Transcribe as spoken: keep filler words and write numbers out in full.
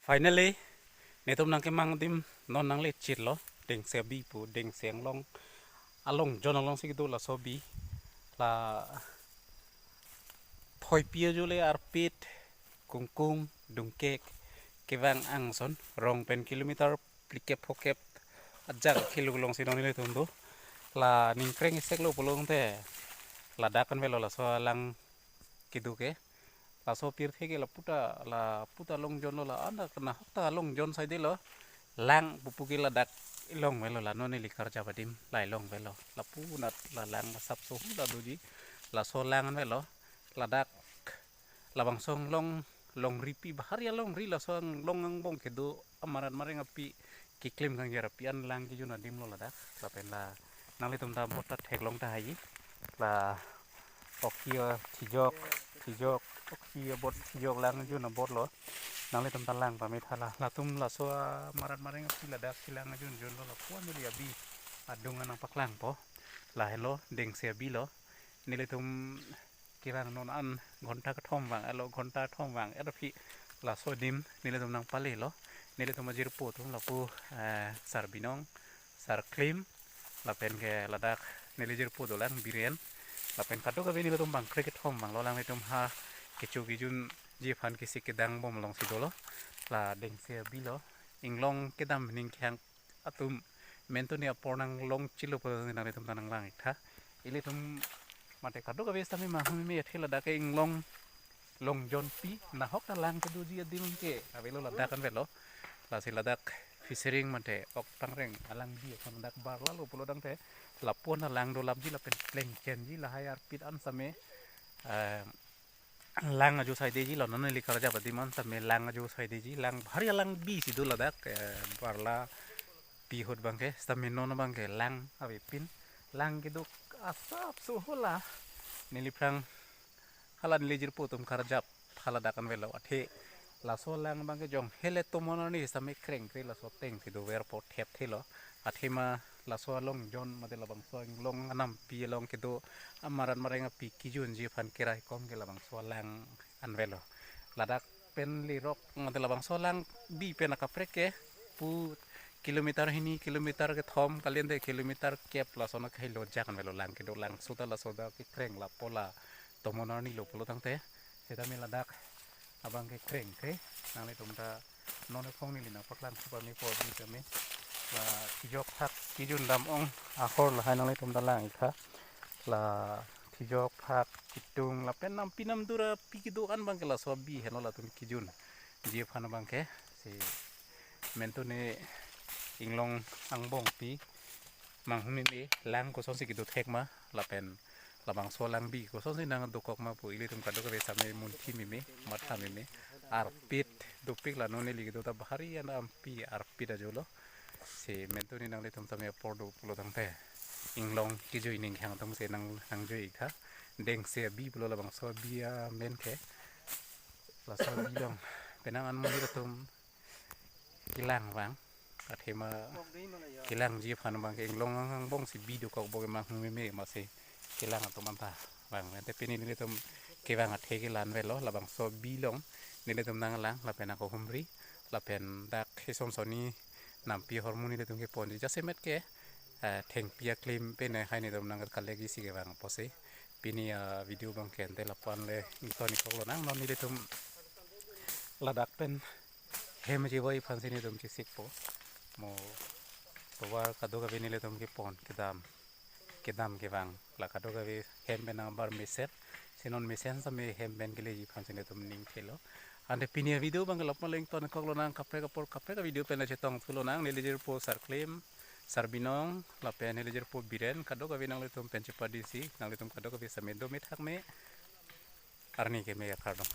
Finally, netum nangkemang adim non nangle chitlo, Dengse abi pu, Dengse Anglong, alongjon alongsi kedo laso abi, la phoipi ajo le arpit, kungkung, dungkek, kevang angson, rong pen kilometer phlikep phokep, ajak kilo alongsi non nelitum do, la ningkreng iseklo pulo tangte, ladak anvetlo laso alang kedo ke. Laso pirthe ke lapu ta, lapu ta longjon lo, la andak nahok ta longjon saidelo. Lang pupu ke ladak ilong avelo, la non neli karjap adim la ilong avelo. Lapu nat la lang asapso hula doji. Laso lang anvetlo. Ladak labangso along, longri pi, bahari alongri, laso along angbong kedo amaran mareng api, keklim kangjar api an lang kejun adim lo ladak. Lapen la nanglitum ta bot ta theklong tahai. La oki, eh, thijok, thijok, oki, eh, bot thijok lang jun abot lo. Nanglitum ta lang pame tha la. Latum laso amaran mareng api ladak kelang jun jun lo, lapu an neli abi adung an nangpaklangpo. Lahenlo Dengse abi lo. Nelitum kevang non an ghonta kethom vang-etlo, ghonta kethom vang-et aphi laso adim nelitum nangpalelo. Nelitum ajirpo atum lapu, eh, Sar Binong, Sar Klim, lapen ke ladak neli jirpo dolang Biren, lapen kadokave nelitum bangkre kethom vanglo, alanglitum ha kecho kejunji aphan kesik kedang bom alongsi dolo. La Dengse abi lo, inglong kedam ning kehang atum, mentune apor nanglong chilo pu nanglitum ta nanglang-ik tha. Ilitum mate kadokave sitame mahum me athe ladak ke inglong longjon pi, nahok ta lang kedoji adim ke avelo, ladak anvetlo. Lasi ladak Phesaring mate Oktangreng alangbi ason ladak barla lo pulo tangte, lapu an ta lang dolapji lapen plengchenji, lahai arpit an sitame, eh, lang ajo saideji lo, non neli karjap adim an sitame lang ajo saideji, lang bahari alangbi si do ladak, eh, barla pi ahut abangke, sitame non abangke lang avepin, lang kedo asapso hula. Neliphrang hala neli jirpo atum karjap haladak anvetlo, athe laso lang abangke jong hele tomon arni sitame krengkre, laso atengsi doverpo, thepthelo. Athema laso alongjon mate labangso inglong anampi along kedo amaran mareng api kejunji aphan keraikom ke labangso alang anvetlo. Ladak pen lerok mate labangso alangbi pen akaprek ke pu kilometer hini, kilometer kethom, kali ante kilometer kep lason akhai lo ajak anvetlo lang kedo, langso ta laso ta kekreng, lapu la tomon arni lo pulo tangte, sitame ladak abangke krengkre. Nanglitum ta non ephong neli nangpaklang supa me po di kami. La thijok phak kejun dam-ong ahor lahai nanglitum ta lang-ik tha. La thijok phak kitung lapen nampi namdur api kedo an abangke laso abi henlo latum kejunji aphan abangke. Si mentune inglong angbong pi manghumeme, lang kosonsi kedo thek ma, lapen labangso alangbi kosonsi nangdokok ma pu ilitum kadokave sitame munthi meme, matha meme. Arpit dopik, la non neli kedo ta bahari an ampi arpit ajo lo. Si mentune nanglitum sitame apor do pulo tangte, inglong kejui ning kehang atum si nang, nangjui-ik tha. Dengse abi pulo labangso abi amen ke. Laso abi along penang an monit atum kelang vang, athema kelangji aphan abangke inglong angbong si bi dokok bok manghumeme, masi kelang atum anta vang. Ante pini nelitum kevang athe ke la anvetlo, labangso abi along nelitum nanglang, lapen ako humri, lapen dak hison soni nampi ahormu nelitum keponji, jasemet ke, eh, thengpi aklim pen hai nelitum nangkalekji si kevang apotsi. Pini avideo abangke ante lapu-an le ington-ikkok lonang. Non nelitum ladak pen hem chevoi aphansi nelitum chesikpo. Mo tovar kadokave nelitum kepon kedam, kedam kevang, la kadokave hem pen nangbar mesen. Si non mesen sitame hem pen keleji aphansi nelitum ning thelo. Ante pini avideo abangke lapu-an le ington-ikkok lonang, kaprek apor kaprek avideo pen le chetongthu lonang. Neli jirpo Sar Klim, Sar Binong, lapen neli jirpo Biren, kadokave nanglitum pen chepadisi, nanglitum kadokave sitame dome thakme, arni keme, kardom.